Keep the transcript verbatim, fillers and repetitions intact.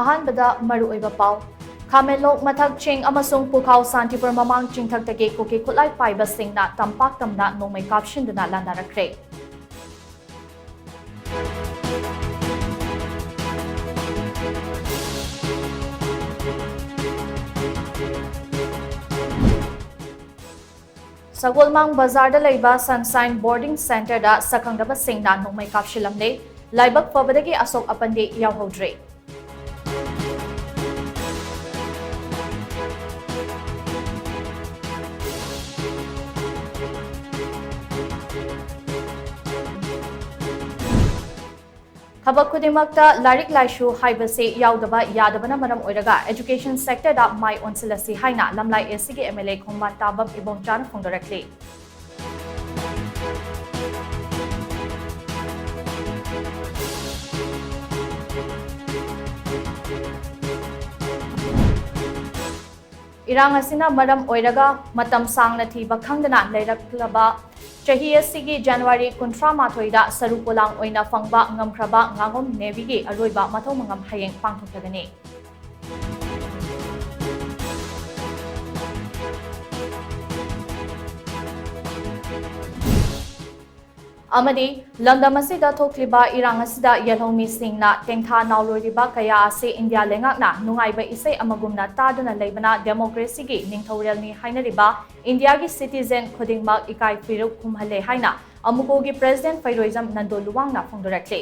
ꯑꯍꯥꯟꯕꯗ ꯃꯔꯨꯑꯣꯏꯕ ꯄꯥꯎ꯫ ꯈꯥꯃꯦꯟꯂꯣꯛ ꯃꯊꯛ ꯆꯤꯡ ꯑꯃꯁꯨꯡ ꯄꯨꯈꯥꯎ ꯁꯥꯟꯇꯤꯄꯨꯔ ꯃꯃꯥꯡ ꯆꯤꯡꯊꯛꯇꯒꯤ ꯀꯨꯀꯤ ꯈꯨꯠꯂꯥꯏ ꯄꯥꯏꯕꯁꯤꯡꯅ ꯇꯝꯄꯥꯛ ꯇꯝꯅ ꯅꯣꯡꯃꯩ ꯀꯥꯞꯁꯤꯟꯗꯨꯅ ꯂꯥꯟꯗꯥꯔꯛꯈ꯭ꯔꯦ꯫ ꯁꯒꯣꯜꯃꯥꯡ ꯕꯖꯥꯔꯗ ꯂꯩꯕ Sunshine Boarding Centreꯗ ꯁꯛꯈꯪꯗꯕꯁꯤꯡꯅ ꯅꯣꯡꯃꯩ ꯀꯥꯞꯁꯤꯜꯂꯝꯂꯦ꯫ ꯂꯥꯏꯕꯛ ꯐꯕꯗꯒꯤ ꯑꯁꯣꯛ ꯑꯄꯟꯗꯤ ꯌꯥꯎꯍꯧꯗ꯭ꯔꯦ꯫ ꯊꯕꯛ ꯈꯨꯗꯤꯡꯃꯛꯇ ꯂꯥꯏꯔꯤꯛ ꯂꯥꯏꯁꯨ ꯍꯥꯏꯕꯁꯤ ꯌꯥꯎꯗꯕ ꯌꯥꯗꯕꯅ ꯃꯔꯝ ꯑꯣꯏꯔꯒ education sectorꯗ ꯃꯥꯏ ꯑꯣꯟꯁꯤꯜꯂꯁꯤ ꯍꯥꯏꯅ ꯂꯝꯂꯥꯏ ACꯒꯤ MLA ꯈꯣꯡꯕꯥꯟ ꯇꯥꯕꯝ ꯏꯕꯣꯝꯆꯥꯅ ꯐꯣꯡꯗꯣꯔꯛꯂꯤ꯫ ꯏꯔꯥꯡ ꯑꯁꯤꯅ ꯃꯔꯝ ꯑꯣꯏꯔꯒ ꯃꯇꯝ ꯁꯥꯡꯅ ꯊꯤꯕ ꯈꯪꯗꯅ ꯂꯩꯔꯛꯂꯕ ꯆꯍꯤ ꯑꯁꯤꯒꯤ January ꯀꯨꯟꯊ꯭ꯔꯥ ꯃꯥꯊꯣꯏꯗ ꯁꯔꯨ ꯄꯣꯂꯥꯡ ꯑꯣꯏꯅ ꯐꯪꯕ ꯉꯝꯈ꯭ꯔꯕ ꯉꯥꯉꯣꯝ Navyꯒꯤ ꯑꯔꯣꯏꯕ ꯃꯊꯧ ꯃꯉꯝ ꯍꯌꯦꯡ ꯄꯥꯡꯊꯣꯛꯂꯒꯅꯤ꯫ ꯑꯃꯗꯤ ꯂꯝꯗꯝ ꯑꯁꯤꯗ ꯊꯣꯛꯂꯤꯕ ꯏꯔꯥꯡ ꯑꯁꯤꯗ ꯌꯦꯜꯍꯧꯃꯤꯁꯤꯡꯅ ꯇꯦꯡꯊꯥ ꯅꯥꯎꯂꯣꯏꯔꯤꯕ ꯀꯌꯥ ꯑꯁꯤ ꯏꯟꯗꯤꯌꯥ ꯂꯩꯉꯥꯛꯅ ꯅꯨꯡꯉꯥꯏꯕ ꯏꯁꯩ ꯑꯃꯒꯨꯝꯅ ꯇꯥꯗꯨꯅ ꯂꯩꯕꯅ democracyꯒꯤ ꯅꯤꯡꯊꯧꯔꯦꯜꯅꯤ ꯍꯥꯏꯅꯔꯤꯕ ꯏꯟꯗꯤꯌꯥꯒꯤ citizen ꯈꯨꯗꯤꯡꯃꯛ ꯏꯀꯥꯏ ꯈꯨꯏꯔꯨꯛ ꯈꯨꯝꯍꯜꯂꯦ ꯍꯥꯏꯅ ꯑꯃꯨꯀꯣꯒꯤ president ꯐꯩꯔꯣꯏꯖꯝ ꯅꯟꯗꯣ ꯂꯨꯋꯥꯡꯅ ꯐꯣꯡꯗꯣꯔꯛꯂꯤ꯫